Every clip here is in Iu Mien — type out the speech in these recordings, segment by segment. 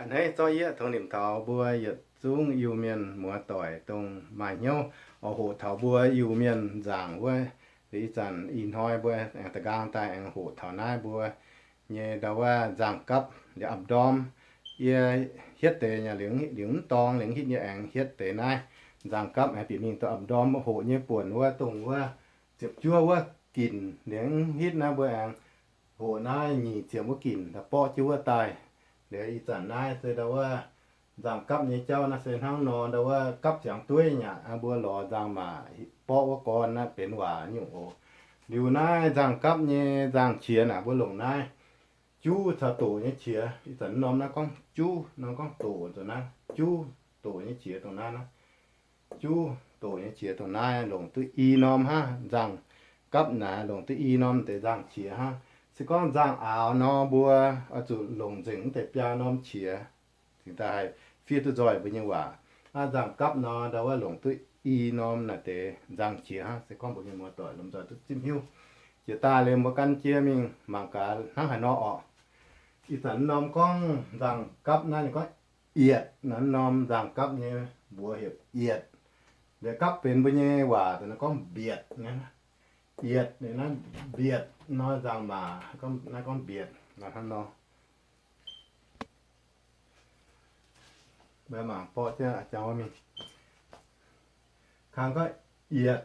A'hneiv zorqv yie tongx nimc taux mbuo yietc zungv Iu-Mienh muoz-doic dongh maaih hnyouv oix hoqc taux mbuo Iu-Mienh nzaangc wuov. Ih zanc ih hnoi mbuo aengx da'nqaang daaih aengx hoqc taux naaiv mbuo nyei ndau wuov nzangc gapv liuz a'ndorm. Yie hietv deix nyei liuz, liuz mv dorng liuz hitv yie aengx hietv deix naaiv nzangc gapv aengx bieqc mingh dongh a'ndorm hoqc nyei buonc wuov dongh wuov ziepc juov wuov ginc liuz hitv naaiv mbuo aengx hoqc naaiv nyic ziepc wuov ginc daaih borqv jienv wuov daaih. Liuz ih zanc naaiv se ndau wuov nzangc gapv nyei jauv naaiv se hnangv nor, ndau wuov gapv ziangx dueiv nyei aqv. Mbuo lorz nzangc-maac borqv wuov gorn naaiv benx waac nyungc oc. Liuz naaiv nzangc gapv nyei nzangc-qiex naaic mbuo longc naaiv juv caux doqc nyei qiex. Ih zanc norm naaiv gorngv juv, norm gorngv doqc, nzunc naaiv juv doqc nyei qiex dongh naaiv naaiv. Juv doqc nyei qiex dongh naaiv longc duqv i norm hnangv. Nzangc gapv naaic longc duqv i norm deix nzangc-qiex hnangv. Se gorngv nzangc-aaux nor mbuo oix zuqc longc nzengc wuov deix biaa norm qiex cingx daaih haih fiev duqv nzoih mbuo nyei waac. Aa, nzangc gapv nor ndau wuov longc duqv i norm naaic deix nzangc-qiex hnangv. Se gorngv mbuo mienh muoz-doic lomh nzoih duqv zipv hiuv. Jiex daaih liuz mbuo gan jiex mingh mangc gaax hnangv haaix nor orqc. Ih zanc norm gorngv nzangc gapv naaiv ninh gorngv yietc, naaiv norm nzangc gapv nyei mbuox heuc yietc. Liuz gapv benx mbuo nyei waac daaih naaiv gorngv mbietc. Yietc naaiv mbietc nor, nzangc-maac naaiv gorngv mbietc nor hnangv nor. Mbuo mangc borqv jienv jangx wuov mingh. Kang gorngv yietc,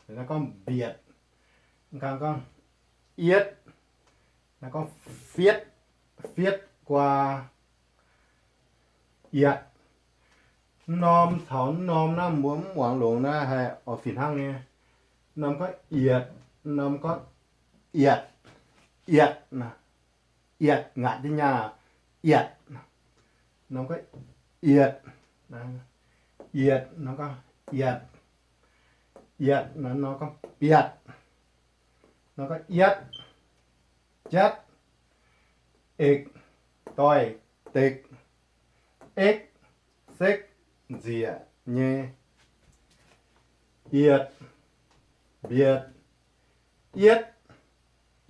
naaiv gorngv mbietc. Kang gorngv ietv, naaiv gorngv fietv, fietv guaa iatc. Mv norm caux mv norm naaiv mbuo mv muangx longx naaiv haih oix fih hnangv nyei. Norm gorngv ietc, norm gorngv iatc, iatc, iatc ngaatc jienv nyaah, iatc. Norm gorngv ietc, ietc, norm gorngv iatc, iatc, norm gorngv biatc, norm gorngv iatv, jatv, ekc, doix-dekc, ekv, sekv, nzieqc nyei. Ietc, mbietc, ietv,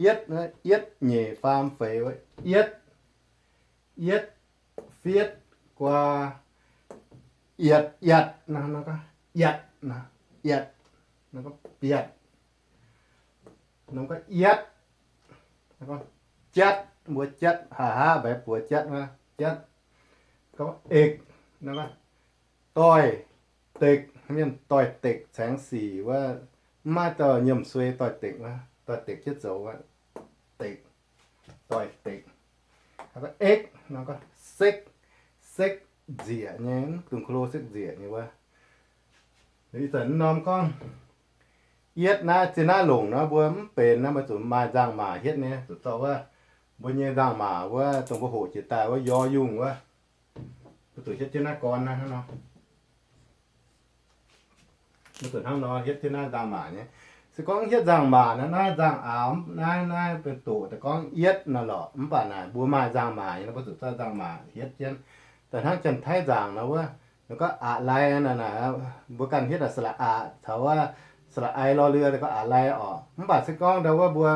ietv, ietv nyeic faam feix wuov, ietv, ietv, fietv, guaa, iatc, iatc, iatc, iatc, biatc, iatv, jatv, mbuo jatv, haaix haav mbaix buoz jatv, jatv, ekc, doix-dekc, mienh doix-dekc caengx sic wuov, mv maaih dauh nyiemc suei doix-dekc wuov, doix-dekc jienv zoux wuov, dekc, doix-dekc. Ekv, sekv, sekv nzieqc nyei, dungx ko lo sekv nzieqc nyei wuov. Ih zanc norm gorngv ietv naaiv, zinh naaiv longc naaiv mbuo mv benx naaiv, mbuo zuqc maaih nzangc-maac hietv nyei, zuqc zorqv wuov mbuo nyei nzangc-maac wuov, dongh mbuo hoqc jiex daaih wuov, yor yungh wuov, mbuo zuqc hietv jienv naaiv gorn naaiv hnangv nor. Mbuo zuqc hnangv nor hietv jienv naaiv nzangc-maac nyei. Se gorngv hietv nzangc-maac naaiv, naaiv nzangc-aaux naaiv, naaiv benx doqc daaih gorngv ietv naaiv lorqc. Mv baac naaic mbuo maaih nzangc-maac nyei, mbuo zuqc zorqv nzangc-maac hietv jienv. Daaih hnangv Janx-Taiv nzangc nor wuov, ninh gorngv aqc lai naaic, mbuo ganh hietv naaic สระอะ caux wuov สระไอ รอเรือ daaih gorngv aqc lai orqc. Mv baac se gorngv ndau wuov mbuo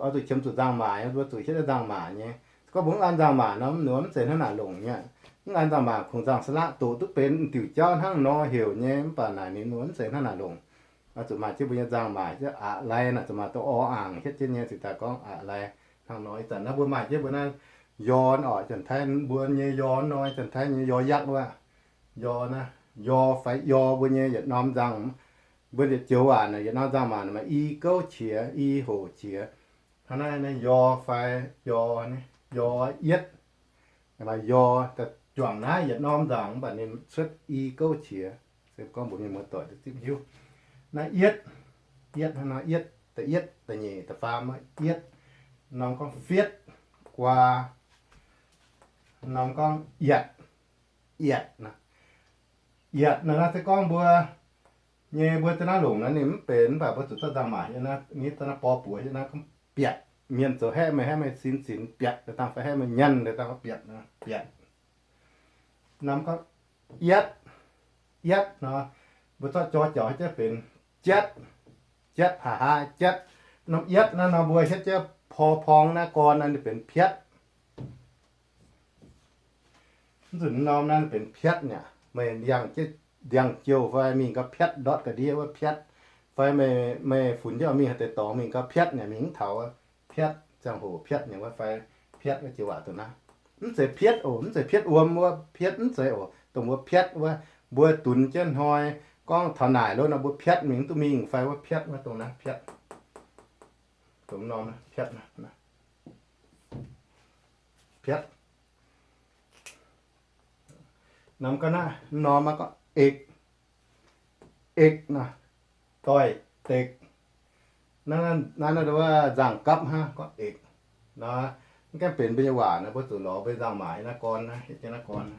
oix zuqc qiemx zuqc nzangc-maac, mbuo zuqc hietv nzangc-maac nyei. Se gorngv mbuo mv an nzangc-maac nor, mv zeiz hnangv naaic longc nyei. Mv an nzangc-maac kungx nzangc สระ doqc duqv benx diuc jauv hnangv nor heuc nyei, mv baac naaic ninh mbuo mv zeiz hnangv naaic longc. Oix zuqc maaih jienv mbuo nyei nzangc-maac, aqc lai naaic zuqc maaih dongh o aangc hietv jienv nyei, cingx daaih gorngv aqc lai hnangv nor. Ih zanc naaiv mbuo maaih jienv mbuo naaiv yor orqc, Janx-Taiv mbuo nyei yor nor, Janx-Taiv nyei yor yakv wuov. Yor naaiv, yor fai yor mbuo nyei yietc norm nzangc, mbuo yietc joux waac naaic, yietc norm nzangc-maac naaic maaih i gouv qiex, i hoc qiex. Hnangv naaiv, naaiv yor fai yor, yor ietv, maaih yor daaih juangc naaiv yietc norm nzangc, mv baac ninh cuotv i gouv qiex. Se gorngv mbuo mienh muoz-doic duqv zipv hiuv. Naaiv ietv, ietv hnangv nor, ietv, da'yietv, da'nyeic, da'faam, ietv. Norm gorngv fietv, guaa. Norm gorngv iatc, iatc naaiv. Iatc naaiv, naaiv se gorngv mbuo nyei, mbuo za'naaiv longc naaiv ninh mv benx, mv baac mbuo zuqc zorqv nzangc-maac hietv naaiv, nitv daaih naaiv bor buoz hietv naaiv gorngv biatc. Mienh zoux haeqv meih, haeqv meih sin zinx biatc deix dangh fai haeqv meih nyanc deix dangh biatc, biatc. Norm gorngv iatv, iatv nor, mbuo zorqv jor jauc hietv jienv benx jatv, jatv, haaix haav jatv. Norm iatv naaiv nor mbuo hietv jienv por porng naaiv gorn naaiv ninh benx piatv. Mv zuqc norm naaiv benx piatv nyei. Meih ndiangx, ndiangx jouh fai mingh gau piatv, ndortv ga'ndiev wuov piatv, fai meih, meih funx jienv mingh haaix deix dorngx mingh gau piatv nyei, mingh mv taux wuov piatv, ziangh hoc piatv nyei wuov fai piatv wuov jiex waac dongh naaiv. Mv zeiz piatv oc, mv zeiz piatv wuom wuov piatv, mv zeiz oc. Dongh wuov piatv wuov, mbuo dunx jienv hnoi gorngv taux naaic lo nor mbuo piatv mingh mv duqv mingh fai wuov piatv wuov dongh naaiv piatv. Dongh norm piatv, piatv. Norm ga'naaiv norm gorngv ekv, ekv nor, doix-dekc. Naaiv, naaiv wuov nzangc gapv hnangv gorngv ekv nor, mv gaengh benx mbuo nyei waac nor, mbuo zuqc lorz mbuo nyei nzangc-maac yiem naaiv gorn, hietv jienv naaiv gorn,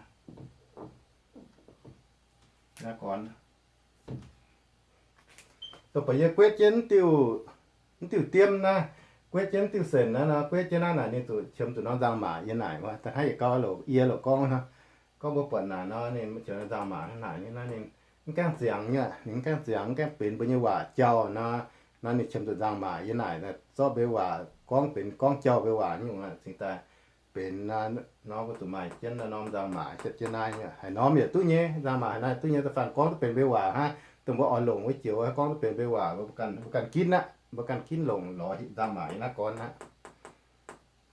naaiv gorn. Dongh baac yie guetv jienv diuh, diuh diemv naaiv, guetv jienv diuh senc naaiv nor, guetv jienv naaiv naaic ninh zuqc qiemx zuqc norm nzangc-maac yiem naaic wuov. Da'hnangv yietc gau loc yie loc gorngv nor, gorngv mbuo buatc naaic nor ninh qiemx nzangc-maac naaic, ninh mv gaengh ziangx nyei, ninh mv gaengh ziangx, mv gaengh benx mbuo nyei waac jauh nor, nor ninh qiemx zuqc nzangc-maac yiem naaic, zorqv mbuo waac gorngv benx gorngv jauh mbuo waac nyungc cingx daaih benx nor, mbuo zuqc maaih jienv norm nzangc-maac hietv jienv naaiv nyei. Haaix norm yaac duqv nyei, nzangc-maac haaix norm duqv nyei, da'faanh gorngv duqv benx mbuo waac hnangv. Dongh mbuo oix longc wuov joux gorngv duqv benx mbuo waac, mbuo ganh ginv aqv, mbuo ganh ginv longc lorz nzangc-maac yiem naaiv gorn aqv.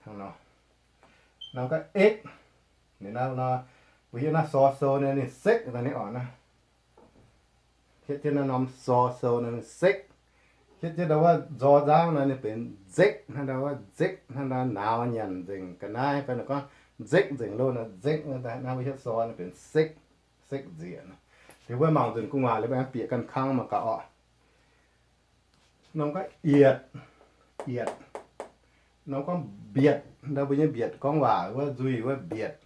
Hnangv nor, norm gorngv ekv, ninh naaiv nor, mbuo hiuv naaiv sor sou naaiv ninh sekv daaih ninh oc naaiv. Hietv jienv naaiv norm sor sou naaiv ninh sekv. Hietv jienv ndau wuov nzor nzangv naaiv ninh benx nzekv, hnangv ndau wuov nzekv, hnangv ndau nauz nyanc nzengc ga'naaiv fai ninh gorngv nzekv nzengc loh nor, nzekv naaiv mbuo hietv sor naaiv benx sekv, sekv nzieqc. Liuz mbuo mangc nzunc gu'nguaaic liuz mbuo aengx bieqc ganh kang mangc gaax orqc. Norm gorngv ietc, ietc. Norm gorngv mbietc, ndau mbuo nyei mbietc gorngv waac wuov nzuih wuov mbietc.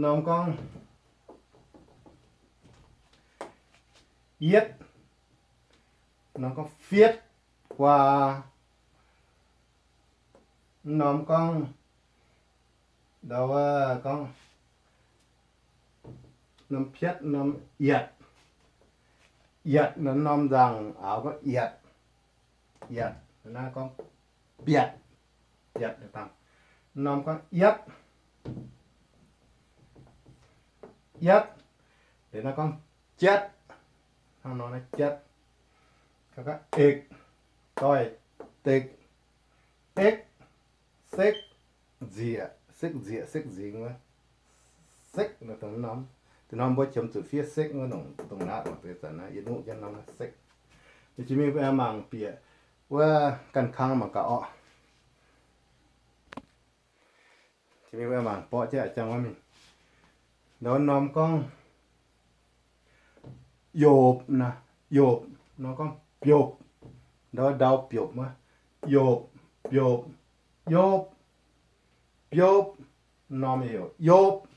Norm gorngv yietv, norm gorngv fietv, guaa. Norm gorngv, ndau wuov gorngv norm piatv, norm iatc, iatc nor norm nzangc-aaux gorngv iatc, iatc, naaiv gorngv biatc, biatc. Norm gorngv iatv, iatv, liuz naaiv gorngv jatv, hnangv nor naaiv jatv. Gorngv ekv, doix-dekc, ekv, sekv, nzieqc, sekv nzieqc, sekv nzingx wuov, sekv nor dongh norm, dongh norm mbuo qiemx zuqc fiev sekv wuov nongc dongh naaiv oc. Deix zanc naaiv yie nuqv jienv norm naaiv sekv. Jiex mingh mbuo aengx mangc bieqc wuov ganh kang mangc gaax orqc. Jiex mingh mbuo aengx mangc borqv jienv a'jang wuov mingh. Ndau norm gorngv yopc nor, yopc, norm gorngv biopc, ndau ndau biopc wuov, yopc, biopc, yopv, biopv, norm yopc, yopv,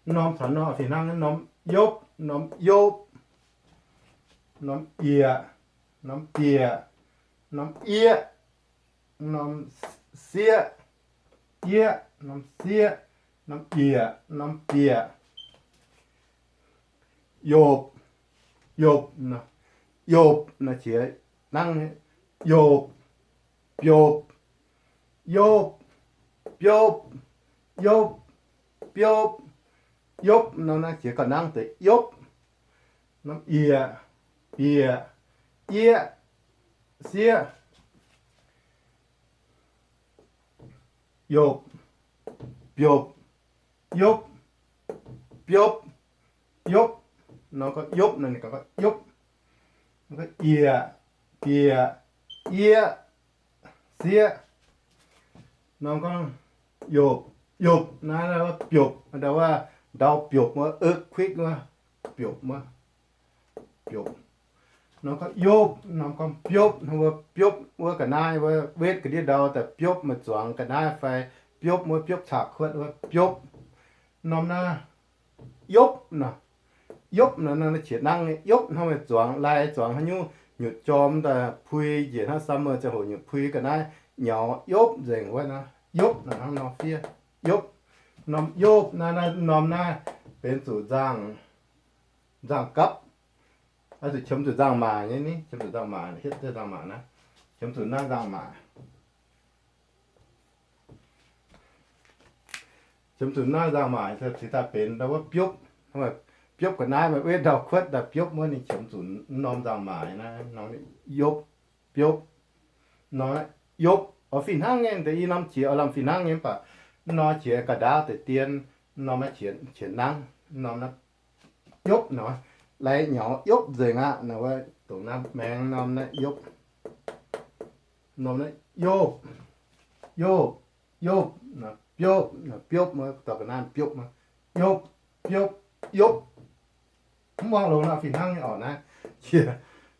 norm caux norm fih hnangv, norm yopv, norm yopv, norm yieqc, norm bieqc, norm ieqv, norm sieqv, ieqv, norm sieqv, norm yieqc, norm bieqc. Yopc, yopc, yopc nor qiex nangv, yopc, biopc, yopv, biopv, yopv, biopv, yopv nor naaiv qiex gauh nangv deix yopv. Norm yieqc, bieqc, ieqv, sieqv, yopc, biopc, yopv, biopv, yopv. Norm gorngv yopv nor ninh gorngv yopv. Yieqc, bieqc, ieqv, sieqv. Norm gorngv yopc, yopc naaiv biopc, ndau wuov ndau biopc wuov, earthquake wuov, biopc wuov, biopc. Norm gorngv yopv, norm gorngv biopv, hnangv wuov biopv wuov ga'naaiv wuov, wetv ga'ndiev ndau daaih biopv meih zuangx ga'naaiv fai biopv wuov biopv caqv kuotv wuov biopv. Norm naaiv yopv nor, yopv nor naaiv qiex nangv nyei. Yopv hnangv meih zuangx lai zuangx haaix nyungc nyutc jorm daaih pui njiec hnangv summer ziangh hoc nyutc pui ga'naaiv nyaux yopv nzengc wuov nor, yopv nor hnangv nor fiev. Yopv, norm yopv naaiv, naaiv norm naaiv benx zuqc nzangc, nzangc gapv. Oix zuqc qiemx zuqc nzangc-maac nyei ni, qiemx zuqc nzangc-maac, hietv jienv nzangc-maac naaiv, qiemx zuqc naaiv nzangc-maac. qiemx zuqc naaiv nzangc-maac cingx daaih benx ndau wuov biopv. Biopv ga'naaiv maaih wetv ndau-kuotv daaih biopv wuov, ninh qiemx zuqc norm nzangc-maac naaiv, norm yopv, biopv. Norm yopv oix fih hnangv nyei, deix i norm qiex oix lamh fih hnangv nyei, mv baac mv norm qiex ga'ndaauv deix dien, mv norm qiex nangv, mv norm yopv nor, lai nyaux yopv nzengc aqv. Naaiv wuov dongh naaiv maengx norm naaiv yopv, norm naaiv yopv, yopv, yopv, biopv, biopv, dorh ga'naaiv biopv, yopv, biopv, yopv. Mv muangx longx nor fih hnangv nyei orqc naaiv.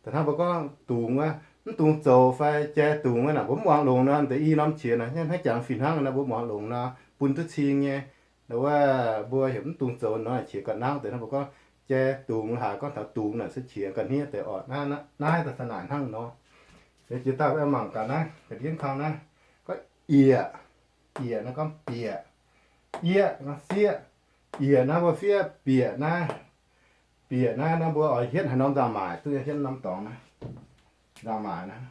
Da'hnangv mbuo gorngv dungz wuov, mv dungx zoux fai jai dungz wuov naaic, mbuo mv muangx longx nor, deix i norm qiex naaic hnangv jangx fih hnangv nor, mbuo muangx longx nor bun duqv cing nyei. Wuov mbuo heuc mv dungx zoux nor, qiex ga'naaiv deix hnangv mbuo gorngv jai dungz haaix, gorngv taux dungz naaic se qiex ga'hniev deix orqc. Naaiv daaih naaic hnangv nor. Jiex daaih mangc gaax naaiv ga'ndiev kang naaiv, gorngv yiec. Yiec naaiv gorngv bieqc. Yieqv gorngv sieqv. Yiec naaiv mbuo fiev bieqc naaiv. Bieqc naaiv, naaiv mbuo oix hietv haaix norm nzangc-maac duqv nyei, hietv norm dorngx naaiv, nzangc-maac naaiv.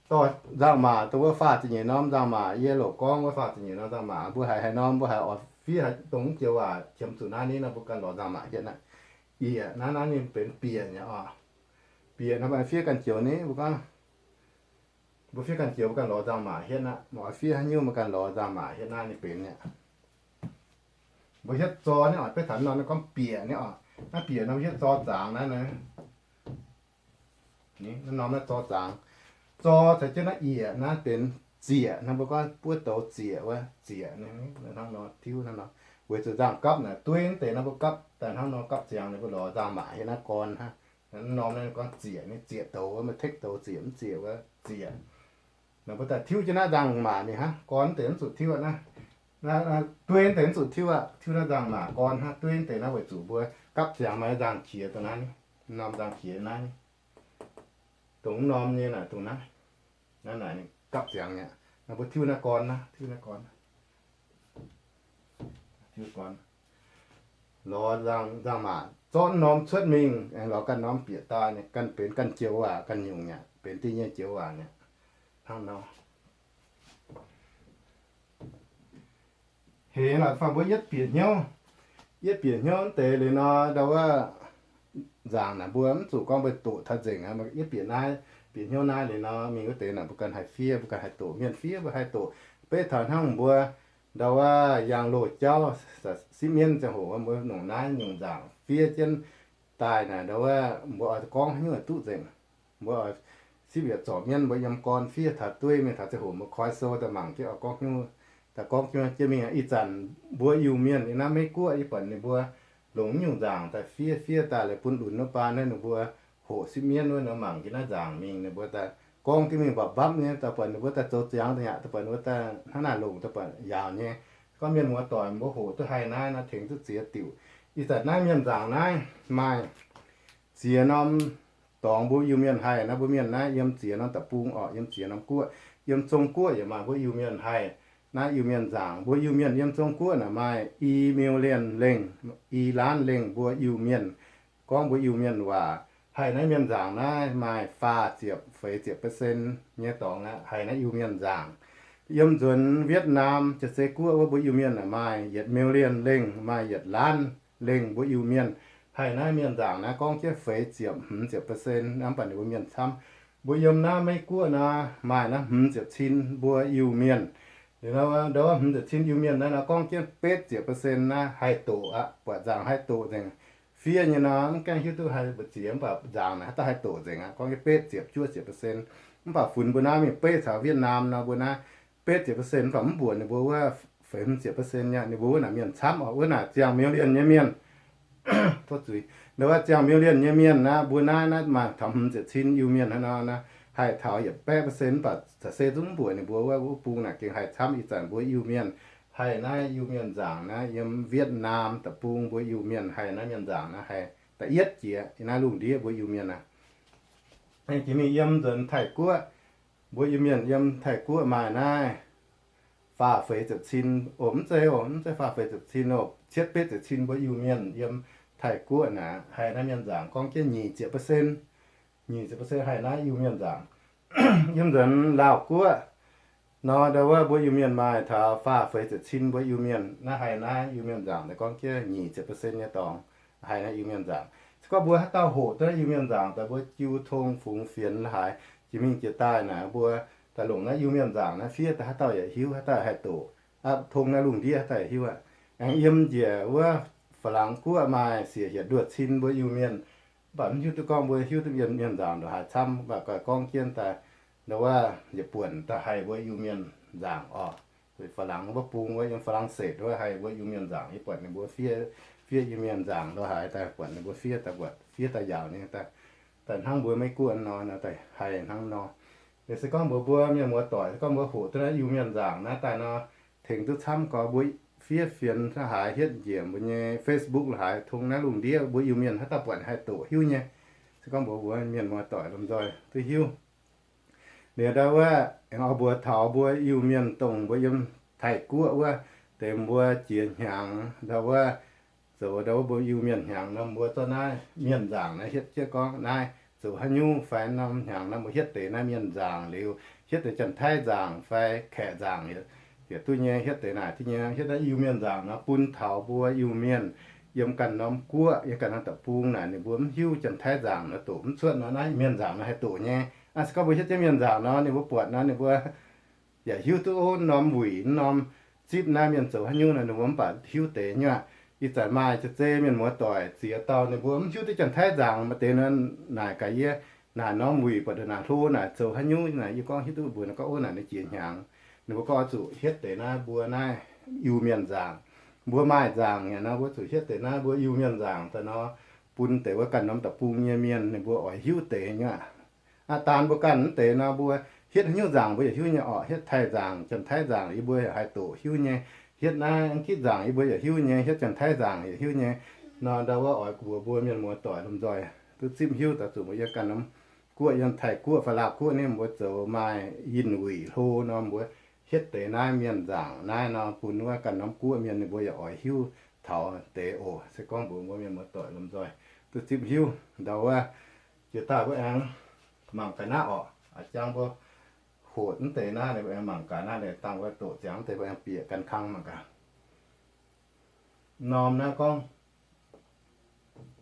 Dorh nzangc-maac dongh wuov faah ziepc nyeic norm nzangc-maac, yie loc gorngv wuov faah ziepc nyeic norm nzangc-maac, mbuo haiz haaix norm mbuo haiz oix fiev haaix dongh joux waac qiemx zuqc naaiv ni nor, mbuo ganh lorz nzangc-maac hietv aqv. Yiec naaiv, naaiv ninh benx bieqc nyei oc. Bieqc naaiv mbuo fiev ganh joux ni, mbuo gorngv mbuo fiev ganh joux mbuo ganh lorz nzangc-maac hietv aqv. Mbuo oix fiev haaix nyungc mbuo ganh lorz nzangc-maac hietv naaiv ninh benx nyei. Mbuo hietv zor ni oc, beiv taux norm naaiv gorngv bieqc ni oc. Naaiv bieqc nor mbuo hietv zor zaangx naaiv, naaiv norm naaiv zor zaangx. Zor caux jienv naaiv yiec naaiv benx zieqc, naaiv mbuo gorngv buov douz zieqc wuov, zieqc hnangv nor, tiuv hnangv nor. Weic zuqc nzangc-gapv naaic dueiv deix naaiv mbuo gapv daaih hnangv nor gapv ziangx, ninh mbuo lorz nzangc-maac hietv naaiv gorn hnangv. Naaiv norm naaiv gorngv zieqc ni, zieqc douz wuov, maiv tekv douz zieqc mv zieqc wuov, zieqc. Naaiv mbuo daaih tiuv jienv naaiv nzangc-maac mingh hnangv, gorn deix mv zuqc tiuv aqv naaiv. Dueiv deix mv zuqc tiuv aqv, tiuv naaiv nzangc-maac gorn hnangv. Dueiv deix naaiv weic zuqc mbuo gapv ziangx maaih nzangc-qiex dongh naaiv ni, norm nzangc-qiex naaiv ni. Dongh norm nyei naaic, dongh naaiv, naaiv naaic ninh gapv ziangx nyei. Naaiv mbuo tiuv naaiv gorn naaiv, tiuv naaiv gorn, tiuv gorn. Lorz nzangc-maac zorqv norm cuotv mingh, aengx lorz ganh norm bieqc daaih, ganh benx ganh joux waac ganh nyungc nyei, benx diuh nyei joux waac nyei. Hnangv nor. Heix naaic fai mbuo yietv bieqc hnyouv, yietv bieqc hnyouv deix liuz nor, ndau wuov nzaangc naaic mbuo mv zuqc gorngv mbuo doqc taux nzengc aqv. Yietv bieqc naaiv, bieqc hnyouv naaiv liuz nor, mingh wuov deix naaic mbuo ganh haih fiev, mbuo ganh haih doqc, mienh fiev mbuo haih doqc. Beiv taux hnangv mbuo ndau wuov yangh loz jauv, sipv mienv ziangh hoc mbuo nongc naaiv nyungc nzaangc fiev jienv daaih naaic, ndau wuov mbuo oix gorngv haaix nyungc duqv nzengc. Mbuo sipv yietc zorc mienv mbuo yiem gorn fiev taux dueiv mingh taux ziangh hoc mbuo koi sou daaih mangc jienv oix gorngv haaix nyungc, daaih gorngv jienv mingh. Ih zanc mbuo Iu-Mienh yiem naaiv Meiv-Guoqv yie buatc ninh mbuo longc nyungc nzaangc daaih fiev, fiev daaih laaix bun lunx wuov baan naaiv ninh mbuo hoqc sipv mienv wuov nor mangc jienv naaiv nzaangc mingh, ninh mbuo daaih gorngv jienv mingh mbapv mbapv nyei, daaih buatc ninh mbuo daaih zoux ziangx daaih yaac, daaih buatc ninh mbuo daaih hnangv naaic longc, daaih buatc yaauc nyei. Gorngv mienh muoz doic mbuo hoqc duqv haih naaiv nor, tengx duqv ziex diuc. Ih zanc naaiv mienh nzaangc naaiv maaih ziex norm dorngx mbuo Iu-Mienh haih. Naaiv mbuo mienh naaiv yiem ziex norm deic-bung orqc, yiem ziex norm guoqv. Yiem Zong-Guoqv yaac maaih mbuo Iu-Mienh haih naaiv Iu-Mienh nzaangc. Mbuo Iu-Mienh yiem Zong-Guoqv naaic maaih i million lengh, i laanv lengh mbuo Iu-Mienh gorngv mbuo Iu-Mienh waac. Haih naaiv mienh nzaangc naaiv maaih faah ziepc feix ziepc percent nyei dorngx aqv, haih naaiv Iu-Mienh nzaangc. Yiem nzuonx Vietnam, Jaav-Zei Guoqv wuov mbuo Iu-Mienh naaic maaih yietc million lengh, maaih yietc laanv lengh mbuo Iu-Mienh. Haih naaiv mienh nzaangc naaiv gorngv jienv feix ziepc hmz ziepc percent, mv baac ninh mbuo mienh camv. Mbuo yiem naaiv Meiv-Guoqv naaiv maaih naaiv hmz ziepc cin mbuo Iu-Mienh. Liuz nor, ndau hmz ziepc cin Iu-Mienh naaiv nor gorngv jienv betv ziepc percent naaiv haih doqc aqv, buatc nzaangc haih doqc nzengc. Fiev nyei nor mv gaengh hiuv duqv haih mbu'ziex, mv baac nzaangc naaic haaix dauh haih doqc nzengc aqv, gorngv jienv betv ziepc juov ziepc percent. Mv baac funx mbuo naaiv mingh beiv caux Vietnam nor, mbuo naaiv betv ziepc percent mv baac mv mbuoqc ninh mbuo wuov feix hmz ziepc percent nyei, ninh mbuo wuov naaic mienh camv oc, wuov naaic ziangh million nyei mienh. Tov zuiz, ndau wuov ziangh million nyei mienh naaiv, mbuo naaiv, naaiv maaih taux hmz ziepc cin Iu-Mienh hnangv nor, haih taux yietc baeqv percent, mv baac caux se zungv mv mbuoqc ninh mbuo wuov, wuov bung naaic gengh haih camv. Ih zanc mbuo Iu-Mienh haih naaiv Iu-Mienh nzaangc naaiv yiem Vietnam deic-bung mbuo Iu-Mienh haih naaiv mienh nzaangc naaiv haih da'yietv jiex yiem naaiv lungh ndiev mbuo Iu-Mienh aqv. Jiex mingh yiem nzuonx Taiv-Guoqv, mbuo Iu-Mienh yiem Taiv-Guoqv maaih naaiv faah feix ziepc cin oc, mv zeiz oc, mv zeiz faah feix ziepc cin oc, cietv betv ziepc cin mbuo Iu-Mienh yiem Taiv-Guoqv naaic haih naaiv mienh nzaangc gorngv jienv nyic ziepc percent, nyic ziepc percent haih naaiv Iu-Mienh nzaangc. Yiem nzuonx Laauh Guoqv, Nor ndau wuov mbuo Iu-Mienh maaih taux faah feix ziepc cin mbuo Iu-Mienh naaiv haih naaiv Iu-Mienh nzaangc, daaih gorngv jienv nyic ziepc percent nyei dorngx haih naaiv Iu-Mienh nzaangc. Se gorngv mbuo haaix dauh hoqc duqv naaiv Iu-Mienh nzaangc daaih, mbuo jiu tong fungx fienx la'haaix, jiex mingh jiex daaih naaic, mbuo daaih longc naaiv Iu-Mienh nzaangc naaiv fiev daaih, haaix dauh yaac hiuv, haaix dauh haih doqc. Aa, tong naaiv lungh ndiev haaix dauh yaac hiuv aqv. Aengx yiem njiec wuov Faa^laangx guoqv maaih siec hietc nduoh cin mbuo Iu-Mienh, mv baac mv hiuv duqv gorngv mbuo hiuv duqv Iu-Mienh nzaangc ndongc haaix camv, mv baac goiv gorngv jienv daaih ndau wuov yietc buonc daaih haih mbuo Iu-Mienh nzaangc oc. Faa^laangx wuov bung wuov, yiem Faa^laangx setc wuov haih mbuo Iu-Mienh nzaangc, yie buatc ninh mbuo fiev, fiev Iu-Mienh nzaangc ndongc haaix daaih, buatc ninh mbuo fiev daaih, buatc fiev daaih yaauc nyei daaih, daaih hnangv mbuo Meiv Guoqv nor, nor daaih haih hnangv nor. Se gorngv mbuo, mbuo mienh muoz-doic, se gorngv mbuo hoqc duqv naaiv Iu-Mienh nzaangc naaiv daaih nor, tengx duqv camv gorx mbuo fiev fienx la'haaix hietv njiec mbuo nyei Facebook la'haaix, tong naaiv lungh ndiev mbuo Iu-Mienh haaix dauh buatc haih doqc hiuv nyei. Se gorngv mbuo, mbuo mienh muoz-doic lomh nzoih duqv hiuv. Liuz ndau wuov aengx oix mbuox taux mbuo Iu-Mienh dongh mbuo yiem Taiv-Guoqv wuov, deix mbuo jiex hnyangx ndau wuov, zoux ndau wuov mbuo Iu-Mienh hnyangx nor, mbuo zorqv naaiv mienh nzaangc naaiv hietv jienv gorngv naaiv zoux haaix nyungc fai norm hnyangx nor mbuo hietv deix naaiv mienh nzaangc liuz, hietv deix Janx-Taiv nzaangc fai Kaeqv nzaangc, yietc duqv nyei hietv deix naaic duqv nyei, hietv naaiv Iu-Mienh nzaangc nor bun taux mbuo Iu-Mienh yiem ganh norm guoqv, yiem ganh norm deic-bung naaic ninh mbuo mv hiuv Janx-Taiv nzaangc nor doqc mv cuotv nor, naaiv mienh nzangc nor haih doqc nyei. Se gorngv mbuo hietv jienv mienh nzangc nor, ninh mbuo buatc nor ninh mbuo yaac hiuv duqv norm wuic, norm zipv naaiv mienh zoux haaix nyungc nor, ninh mbuo mv baac hiuv deix nyuoqc. Ih zanc maaih zeiz mienh muoz-doic ziex dauh ninh mbuo mv hiuv duqv Janx-Taiv nzangc, maaih deix nor naaic gaax yie, naaic norm wuic buatc naaic hlo naaic zoux haaix nyungc naaic, yie gorngv hiuv duqv mbuox ninh gorngv, ov, naaic ninh jiex hnyangx. Ninh mbuo gorngv oix zuqc hietv deix naaiv mbuo naaiv Iu-Mienh nzangc. Mbuo maaih nzangc nyei nor, mbuo zuqc hietv deix naaiv mbuo Iu-Mienh nzangc daaih nor, bun deix wuov ganh norm deic-bung nyei mienh ninh mbuo oix hiuv deix nyuoqc. Aa, daan mbuo ganh mv deix nor, mbuo hietv haaix nyungc nzangc mbuo yaac hiuv nyei orqc. Hietv Taiv nzangc, Janx-Taiv nzangc yie mbuo yaac haih doqc hiuv nyei. Hietv naaiv Angitv nzangc yie mbuo yaac hiuv nyei. Hietv Janx-Taiv nzangc yaac hiuv nyei. Nor ndau wuov oix mbuox mbuo mienh muoz-doic lomh nzoih duqv zipv hiuv, daaih zuqc mbuo yiem ganh norm guoqv, yiem Taiv-Guoqv fai Laauv-Guoqv ni, mbuo zoux maaih yinh wuic hlo nor, mbuo hietv deix naaiv mienh nzangc naaiv nor, bun wuov ganh norm guoqv mienh ninh mbuo yaac oix hiuv taux deix oc. Se gorngv mbuox mbuo mienh muoz-doic lomh nzoih duqv zipv hiuv ndau wuov, jiex daaih mbuo aengx mangc gaax naaiv orqc. A'jang mbuo hoqc mv deix naaiv, mbuo aengx mangc gaax naaiv, dangh wuov doqc ziangx mv deix mbuo aengx bieqc ganh kang mangc gaax. Norm naaiv gorngv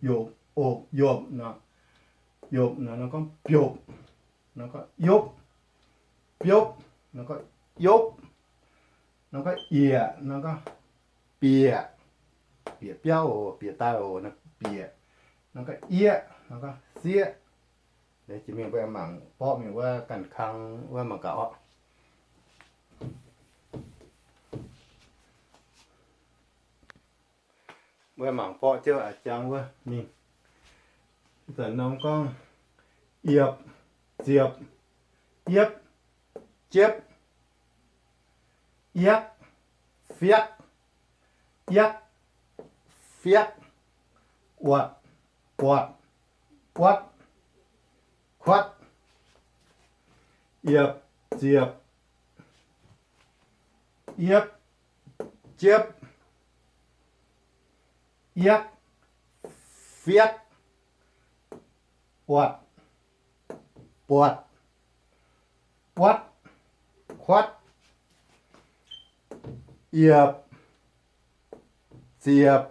yopc, opc, yopc nor, yopc nor, norm gorngv biopc, norm gorngv yopv, biopv, norm gorngv yopv, norm gorngv yieqc, norm gorngv bieqc, bieqc biauv oc, bieqc daaih oc, norm bieqc, norm gorngv ieqv, norm gorngv sieqv. Jiex mingh mbuo aengx mangc borqv mingh wuov ganh kang wuov mangc gaax orqc. Mbuo mangc borqv jienv a'jang wuov mingh. Ih zanc norm gorngv iepc, ziepc, iepv, jiepv, iakv, fiakv, iakv, fiakv, uatc, buatc, buatv, kuatv, iepc, ziepc, iepv, jiepv, iakv, fiakv, uatc, buatc, buatv, kuatv, iepc, ziepc,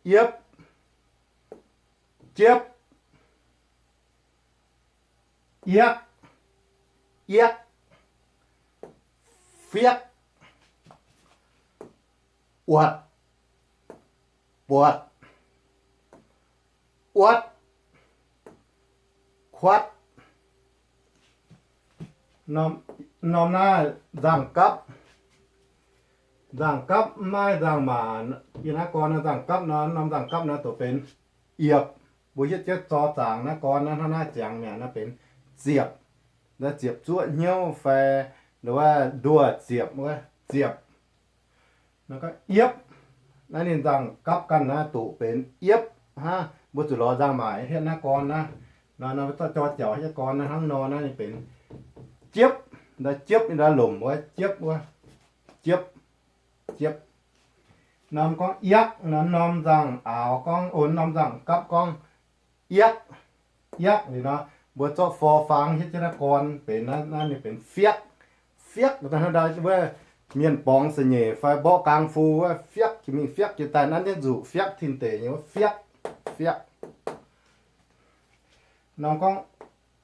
iepv, jiepv, iakv, iakv, fiakv, uatc, buatc, uatv, kuatv. Norm naaiv nzangc-gapv. Nzangc-gapv mv maaih nzangc-maac. Yie naaiv gorn naaiv nzangc-gapv nor, norm nzangc-gapv nor doqc benx iepc. Mbuo hietv jienv zor zaangc naaiv gorn naaiv, hnangv naaiv ziangx mi'aqv, naaiv benx ziepc. Naaiv ziepc zuoqv hnyouv fai nduov ziepc wuov ziepc. Nor gorngv iepv, naaiv ninh nzangc-gapv ganh naaiv doqc benx iepv hnangv. Mbuo zuqc lorz nzangc-maac hietv naaiv gorn naaiv. Nor, nor zorqv jor jauc hietv gorn naaiv hnangv nor naaiv ninh benx jiepv. Nor jiepv, nor lomc wuov jiepv wuov, jiepv, jiepv. Norm gorngv iakv, nor norm nzangc-aaux gorngv, o, norm nzangc-gapv gorngv iakv, iakv liuz nor, Mbuo zorqv fo fangx hietv jienv naaiv gorn benx naaiv, naaiv ninh benx fiakv. Fiakv daaih hnangv ndau wuov mienh borngz se nyeic fai mborqv gaang fu wuov, fiakv jiex mingh fiakv jiex daaih, naaiv jienv nzuqc fiakv tin deic nyei wuov fiakv, fiakv. Norm gorngv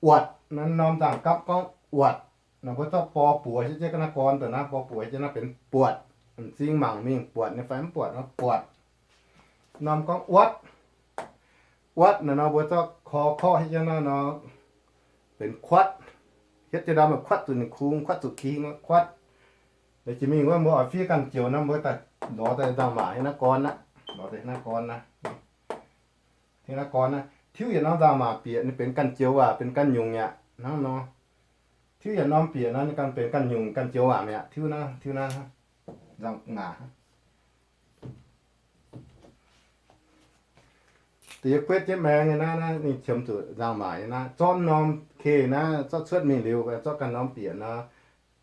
uatc, norm nzangc-gapv gorngv uatc. Naaiv mbuo zorqv bor buoz hietv jienv naaiv gorn daaih naaiv, bor buoz hietv jienv naaiv benx buatc. M'zing mangc mingh buatc nyei fai mv buatc nor buatc. Norm gorngv uatv. Uatv naaiv nor mbuo zorqv kor korqv hietv jienv naaiv nor benx kuatv. Hietv jienv ndau maaih kuatv zuqc ninh kungx, kuatv zuqc king, kuatv. Jiex mingh wuov mbuo oix fiev ganh joux nor mbuo daaih lorz daaih nzangc-maac hietv naaiv gorn aqv, lorz daaih naaiv gorn aqv. Hietv naaiv gorn aqv, tiuv yietc norm nzangc-maac bieqc ninh benx ganh joux waac, benx ganh nyungc mi'aqv hnangv nor. Tiuv yietc norm bieqc nor ninh ganh benx ganh nyungc ganh joux waac mi'aqv. Tiuv naaiv, tiuv naaiv nzangc-maac. Da'yietv guetv jienv maengx nyei naaiv, naaiv ninh qiemx zuqc nzangc-maac nyei naaiv. Zorqv norm ke naaiv zorqv cuotv mingh liuz, zorqv ganh norm bieqc nor,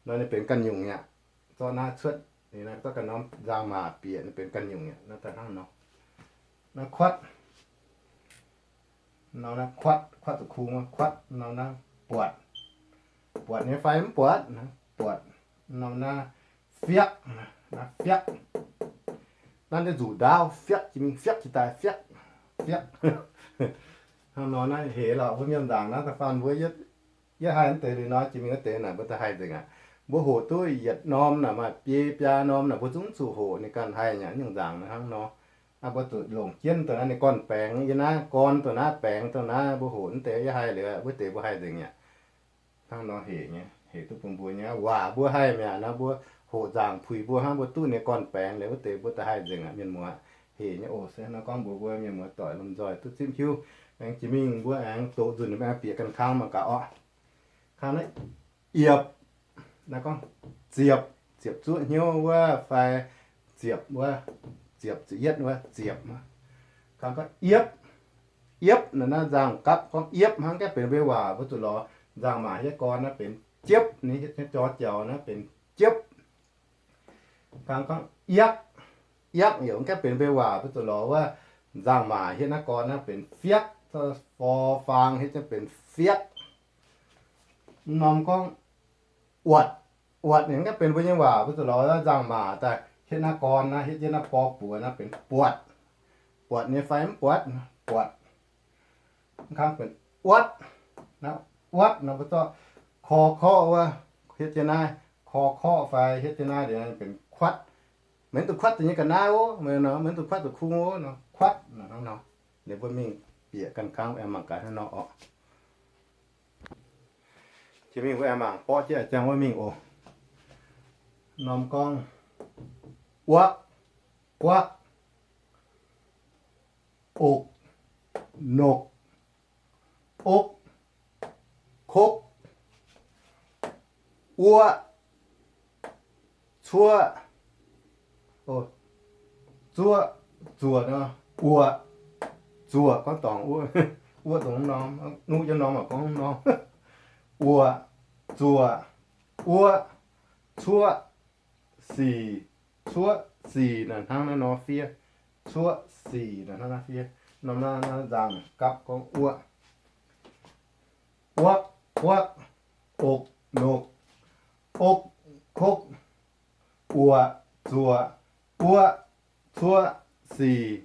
nor ninh benx ganh nyungc mi'aqv. Zorqv naaiv cuotv, ninh zorqv ganh norm nzangc-maac bieqc ninh benx ganh nyungc mi'aqv. Naaiv daaih hnangv nor. Naaiv kuatv, norm naaiv kuatv, kuatv zuqc kungx, kuatv norm naaiv buatc. Buatc nyei fai mv buatc? Buatc. Norm naaiv fiakv, naaiv fiakv. Naaiv nzuqc ndaauv fiakv jiex mingh fiakv jiex daaih fiakv, fiakv. Hnangv nor naaiv hec lorqc, mbuo mienh nzaangc naaiv da'faanh mbuo yietv haih wuov deix liuz nor, jiex mingh wuov deix naaic mbuo da'haih nzengc aqv. Mbuo hoqc duqv yietc norm naaic maaih biei biaa norm naaic mbuo zungv zuqc hoqc ninh ganh haih nyei nyungc nzaangc naaiv hnangv nor. Aa, mbuo zuqc longc jienv dongh naaiv ninh gorn-baengx yie naaiv, gorn dongh naaiv baengx dongh naaiv, mbuo hoqc wuov deix yietv haih liuz wuov deix mbuo haih nzengc aqv. Hnangv nor hec nyei, hec duqv bun mbuo nyei waac mbuo haih mi'aqv nor, mbuo hoqc nzaangc puix mbuo hnangv, mbuo duqv ninh gorn-baengx liuz wuov deix mbuo da'haih nzengc aqv mienh muoz. Hec nyei oc. Se hnangv gorngv mbuox mbuo mienh muoz doic lomh nzoih duqv zipv hiuv. Aengx jiex mingh mbuo aengx doqc nzunc aengx bieqc ganh kang mangc gaax orqc. Kang naaiv yiepc, naaiv gorngv ziepc, ziepc zuoqv hnyouv wuov fai ziepc wuov, ziepc ziepc yietv wuov ziepc. Kang gorngv iepv, iepv naaiv, naaiv nzangc-gapv gorngv iepv hnangv, gaengh benx mbuo waac mbuo zuqc lorz nzangc-maac hietv gorn naaiv benx jiepv, ninh hietv nyei jor jaux naaiv benx jiepv. Kang gorngv iakv, iakv yaac gaengh benx mbuo waac mbuo zuqc lorz wuov nzangc-maac hietv naaiv gorn naaiv benx fiakv, fo fangx hietv jienv benx fiakv. Norm gorngv uatc, uatc yaac gaengh benx mbuo nyei waac mbuo zuqc lorz wuov nzangc-maac daaih hietv naaiv gorn naaiv, hietv jienv naaiv bor buoz naaiv benx buatc. Buatc nyei fai mv buatc? Buatc. Kang benx uatv. Naaiv uatv nor mbuo zorqv kor korqv wuov, hietv jienv naaiv kor korqv fai hietv jienv naaiv liuz benx kuatv. Maiv duqv kuatv deix nyei ga'naaiv oc, maiv duqv kuatv deix kungx oc nor, kuatv nor hnangv nor. Liuz mbuo mingh bieqc ganh kang aengx mangc gaax hnangv nor orqc. Jiex mingh mbuo aengx mangc borqv jienv a'jang wuov mingh oc. Norm gorngv uakv, guakv, okc, nokc, okv, kokv, wuoqv, cuoqv, zuoqv, zuoqc nor, uoqc, zuoqc gorngv dorngc wuov, wuov dongh norm, nuqv jienv norm maiv gorngv norm, uoqc, zuoqc, wuoqv, cuoqv, sic, cuoqv, sic naaic hnangv naaiv nor fiev, cuoqv, sic naaic hnangv naaiv fiev. Norm naaiv nzangc-gapv gorngv wuov, uoqv, guoqv, okc, nokc, okv, kokv, uoqc, zuoqc, wuoqv, cuoqv, sic.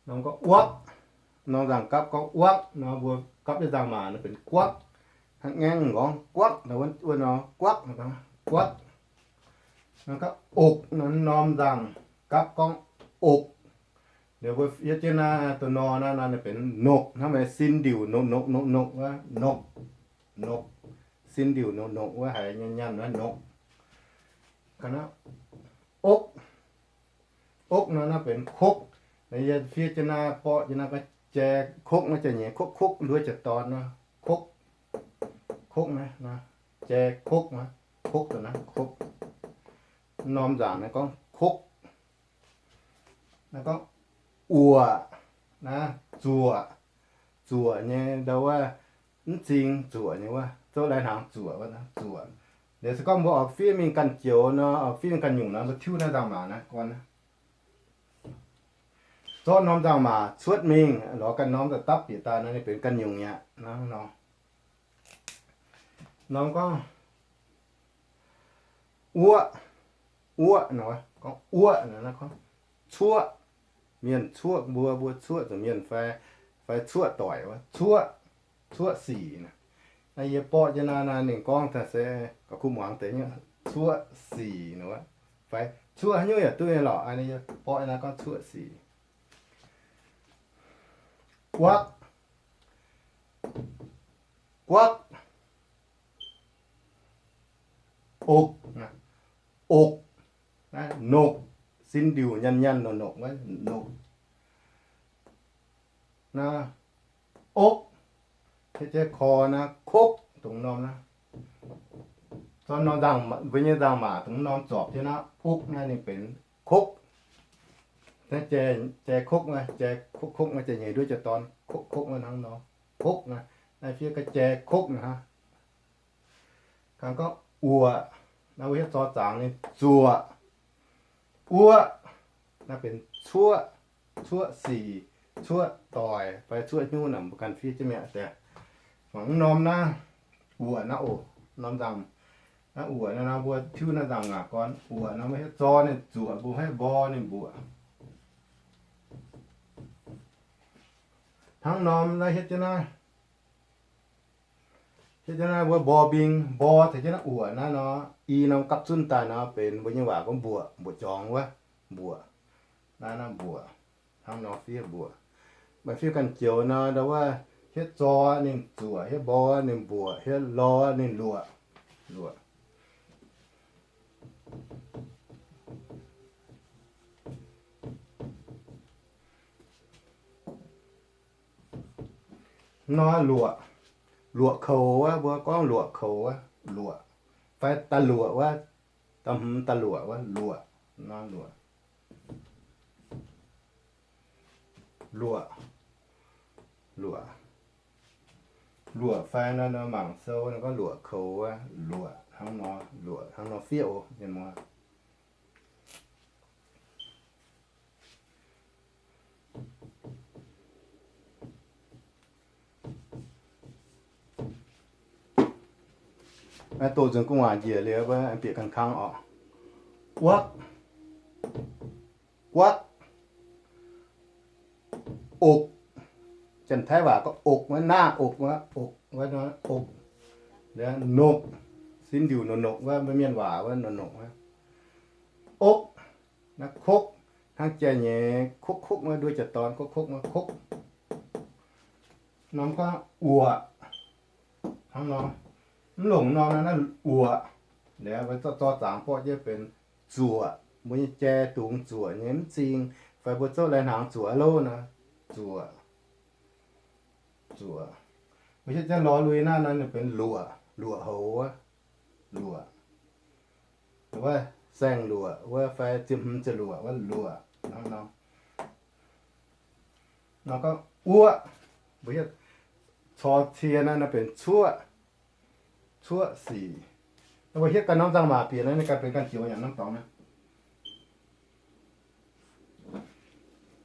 Norm gorngv uokv, norm nzangc-gapv gorngv uokv nor, mbuo gapv jienv nzangc-maac nor benx guokv. Hnangv ngaengv gorngv guokv, wuov nor guokv, guokv. Norm gapv okc, norm nzangc-gapv gorngv okc. Liuz mbuo yietv jienv naaiv dongh nor naaiv nor benx nokc, hnangv meih sin ndiuc nokc nokc nokc nokc wuov, nokc, nokc. Sin ndiuc nokc nokc wuov haiz nyei nyaanh wuov nokc. Okv, okv nor naaiv benx kokv. Yie fiev jienv naaiv borqv jienv naaiv gorngv jai kokv, naaiv jai nyeiz kokv, kokv nduov jiex dorn nor, kokv, kokv naaiv, jai kokv naaiv, kokv daaih naaiv kokv. Norm nzangc naaiv gorngv kokv. Naaiv gorngv uoqc, naaiv zuoqc, zuoqc nyei ndau wuov, mv zing zuoqc nyei wuov, zouv lai hnaangx zuoqc wuov, zuoqc. Liuz se gorngv mbuo oix fiev mingh ganh joux nor, oix fiev mingh ganh nyungc nor, mbuo tiuv naaiv nzangc-maac naaiv gorn naaiv. zorqv norm nzangc-maac cuotv mingh, lorz ganh norm daaih dapv bieqc daaih nor, ninh benx ganh nyungc mi'aqv. Hnangv nor, norm gorngv wuoqv, wuoqv nor, gorngv wuoqv nor, cuoqv, mienh cuoqv mbuo, mbuo cuoqv zuqc mienh fai, fai cuoqv doic wuov, cuoqv, cuoqv sic. Naaiv yie borqv jienv naaiv, naaiv ninh gorngv se ga'kuv muangx deix nyei, cuoqv sic nor, fai cuoqv haaix nyungc yaac duqv nyei lorqc. Yie borqv naaiv gorngv cuoqv sic. Guakv, guakv, okv, okv, nokv, sin ndiuc nyanh nyanh nor nokv wuov, nokv. Naaiv okv, jai kor naaiv kokv, dongh norm naaiv, zorqv norm nzangc, mbuo nyei nzangc-maac dongh norm zorpc jienv naaiv, okv naaiv ninh benx kokv. Jai kokv, jai kokv, kokv naaiv jai nyeic nduov jiex dorn, kokv, kokv naaiv hnangv nor, kokv naaiv, naaiv fiev ga'jai kokv naaiv hnangv. Kangv gorngv wuoqc, naaiv mbuo hietv zor zaangc ninh zuoqc. Wuoqv, naaiv benx cuoqv, cuoqv sic, cuoqv doic fai cuoqv hnyouv naaic, mbuo ganh fiev jienv mi'aqv deix. Mangc mv norm naaiv, wuoqc naaiv oc, norm nzangc, naaiv wuoqc naaiv nor mbuo tiuv naaiv nzangc-maac gorn, wuoqc nor mbuo hietv zor ninh zuoqc, mbuo hietv mbor ninh mbuoqc. Hnangv norm naaiv hietv jienv naaiv, hietv jienv naaiv mbuo mbor mbing, mbor tengx jienv naaiv wuoqc naaiv nor, i norm gapv zunv daaih nor benx mbuo nyei waac gorngv mbuoqc, mbuoqc jorngx wuov, mbuoqc. Naaiv naaiv mbuoqc, hnangv nor fiev mbuoqc. Maaih fiev ganh joux nor, ndau wuov hietv zor ninh zuoqc, hietv mbor ninh mbuoqc, hietv lor ninh luoqc, luoqc. Nor luoqc, luoqc koux wuov, mbuo gorngv luoqc koux wuov, luoqc. Fai da'luoqc wuov, da'hmz da'luoqc wuov, luoqc. Nor luoqc, luoqc, luoqc, luoqc fai nor, mangc sou nor gorngv luoqc koux wuov, luoqc hnangv nor, luoqc hnangv nor fiev oc, mienh muoz. Naaiv doqc nzunc gu'nguaaic njiec liuz, bieqc ganh-kang oc. Guakv, guakv, okv. Janx-Taiv waac gorngv okv wuov, naaiv okv wuov, okv wuov, okv. Nokv, sin ndiuc nor nokv wuov, mbuo mienh waac wuov nor nokv wuov. Okv, naaiv kokv, hnangv jai nyeic kokv kokv wuov, nduov jiex dorn kokv kokv wuov, kokv. Norm gorngv wuoqc, hnangv nor. Mv longc norm naaiv, naaiv wuoqc. Liuz mbuo zorqv zor zaangc borqv jienv benx zuoqc. Mbuo nyei jai dungx zuoqc nyei mv zingh, fai mbuo zouv lai-hnaangx zuoqc lov nor, zuoqc, zuoqc. Mbuo hietv jienv lorz lui naaiv nor, ninh benx luoqc, luoqc houx wuov, luoqc. Wuov saeng-luoqc wuov fai ziepc hmz ziepc luoqc wuov luoqc. Hnangv nor, nor gorngv wuoqv, mbuo hietv cor cie naaiv, naaiv benx cuoqv, cuoqv sic. Mbuo hietv ganh norm nzangc-maac bieqc naaiv, ninh ganh benx ganh joux nyanc norm dorngx naaiv.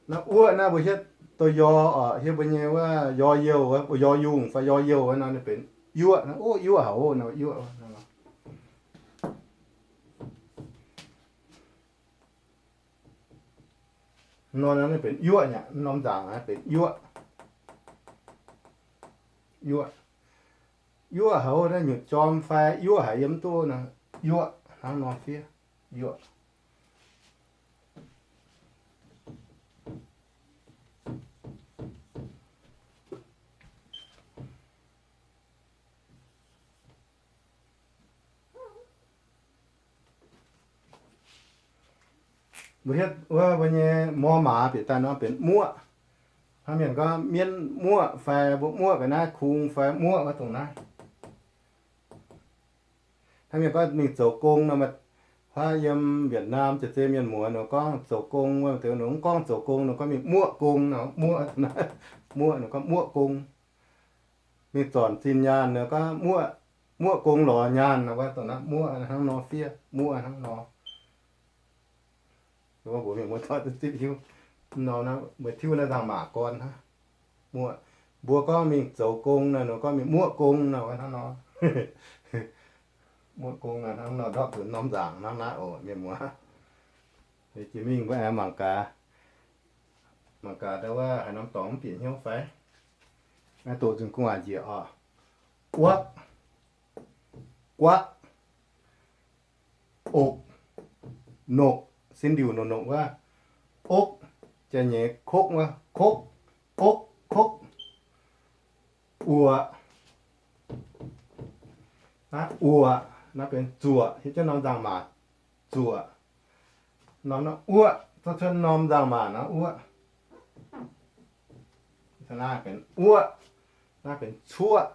Naaiv wuoqv naaiv mbuo hietv douz-yor, hietv mbuo nyei wuov yor-youh, mbuo yor-yungh fai yor-youh wuov nor, ninh benx yuoqv. Wuov yuoqv haic nor, yuoqv. Nor naaiv benx yuoqv nyei, norm nzaangc naaiv benx yuoqv. Yuoqv, yuoqv haic naaiv nyutc jorm fai yuoqv haic yiem duqv nor, yuoqv hnangv nor fiev, yuoqv. Mbuo hietv wuov mbuo nyei mor maaz bieqc daaih nor benx muoqv. Hnangv mienh gorngv mienv muoqv fai mbuo muoqv ga'naaiv kung fai muoqv wuov dongh naaiv. Hnangv mienh gorngv mingh zoux gong nor, huaav yiem Vietnam jiex zei mienh muoz nor gorngv zoux gong wuov deix nor, mv gorngv zoux gong nor gorngv mingh muoqv gong nor, muoqv, muoqv nor gorngv muoqv gong. Mingh zornc zinh nyaanh nor gorngv muoqv, muoqv gong lorz nyaanh nor, wuov dongh naaiv muoqv hnangv nor fiev, muoqv hnangv nor. Mbuox mienh muoz-doic duqv zipv hiuv. Meih tiuv naaiv nzangc-maac gorn hnangv. Mbuo gorngv mingh zoux gong nor, nor gorngv mingh muoqv gong nor, hnangv nor. Muoqv gong nor, hnangv nor ndortv nzuqc norm nzangc hnangv naaiv oc, mienh muoz. Jiex mingh mbuo aengx mangc gaax, mangc gaax ndau wuov haaix norm dorngx mv bieqc hnyouv fai. Naaiv doqc nzunc gu'nguaaz njiec oc. Wuoqv, guaqv, okc, nokc, sin ndiuc nokc nokc wuov. Okv, jaax-nyeiz kokv wuov, kokv, okv, kokv. Uoqc, naaiv uoqc, naaiv benx zuoqc, hiuv jienv norm nzangc-maac, zuoqc. Norm naaiv uoqv, cuotv norm nzangc-maac naaiv uoqv. Naaiv benx uoqv, naaiv benx cuoqv,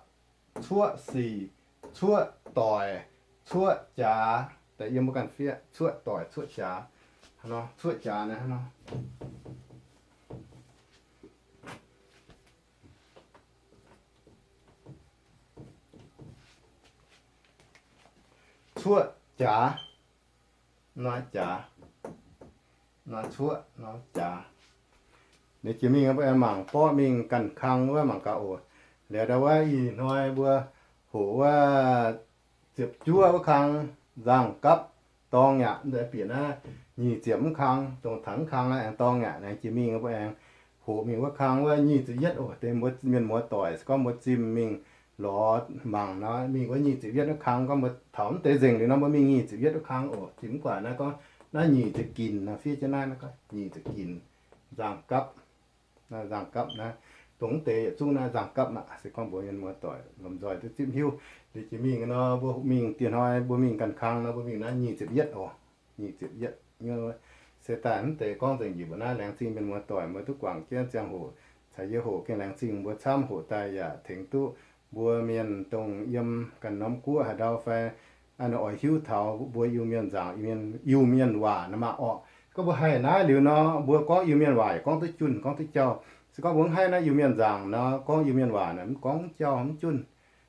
cuoqv sic, cuoqv doic, cuoqv jaax. Da'yiem mbuo ganh fiev cuoqv doic cuoqv jaax. Cuoqv jaax naaiv hnangv nor. Cuoqv jaax, norm jaax, norm cuoqv, norm jaax. Ninh jiex mingh mbuo aengx mangc borqv mingh ganh kang wuov mangc gaax oc. Liuz ndau wuov ih hnoi mbuo hoqc wuov ziepc juov wuov kang, nzangc-gapv dorng yaac bieqc naaiv nyic ziepc wuov kang, dongh taux wuov kang aengx dorng yaac. Aengx jiex mingh mbuo aengx hoqc mingh wuov kang wuov nyic ziepc yietv oc. Deix mbuo mienh muoz-doic se gorngv mbuo zimh mingh lorz mangc nor, mingh wuov nyic ziepc yietv wuov kang, gorngv mbuo taux mv deix nzengc liuz nor, mbuo mingh nyic ziepc yietv wuov kang oc. Zinh mv guaax naaiv gorngv naaiv nyic ziepc ginc nor, fiev jienv naaiv, naaiv gorngv nyic ziepc ginc, nzangc-gapv. Naaiv nzangc-gapv naaiv, dongh mv deix yietc zungv naaiv nzangc-gapv aqv. Se gorngv mbuox mienh muoz-doic lomh nzoih duqv zipv hiuv. Liuz jiex mingh nor, mbuo mingh dieh hnoi mbuo mingh ganh kang nor, mbuo mingh naaiv nyic ziepc yietv oc. Nyic ziepc yietv nyei. Se daaih mv deix gorngv nzengc njiec mbuo naaiv, laengz zingh mienh muoz-doic mbuo duqv guangc jienv ziangh hoc caux yie hoqc. Gengh laengz zingh mbuo camv, hoqc daaih yaac tengx duqv mbuo mienh dongh yiem ganh norm guoqv haaix ndau fai oix hiuv taux mbuo Iu-Mienh nzaangc, Iu-Mienh waac nor maah orqc. Gorngv mbuo haih naaiv liuz nor, mbuo gorngv Iu-Mienh waac yaac gorngv duqv junh, gorngv duqv jauh. Se gorngv mbuo mv haih naaiv Iu-Mienh nzaangc nor, gorngv Iu-Mienh waac naaic mv gorngv jauh mv junh.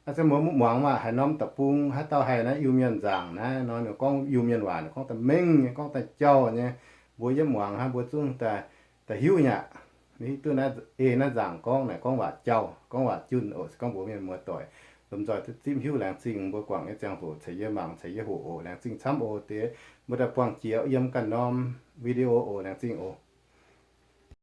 Aa, se mbuo muangx maah, haaix norm deic-bung haaix dauh haih naaiv Iu-Mienh nzaangc naaiv nor, ninh gorngv Iu-Mienh waac naaic gorngv daaih mengh nyei, gorngv daaih jauh nyei. Mbuo yiem muangx hnangv, mbuo zungv daaih, daaih hiuv nyei aqv. Hiuv duqv naaiv, ei naaiv nzaangc gorngv naaic gorngv waac jauh, gorngv waac junh oc. Se gorngv mbuox mienh muoz-doic lomh nzoih duqv zipv hiuv, laengz zingh mbuo guangc nyei ziangh hoc caux yie mangc, caux yie hoqc oc. Laengz zingh camv oc. Deix mbuo daaih buangh jiex yiem ganh norm video oc. Laengz zingh oc.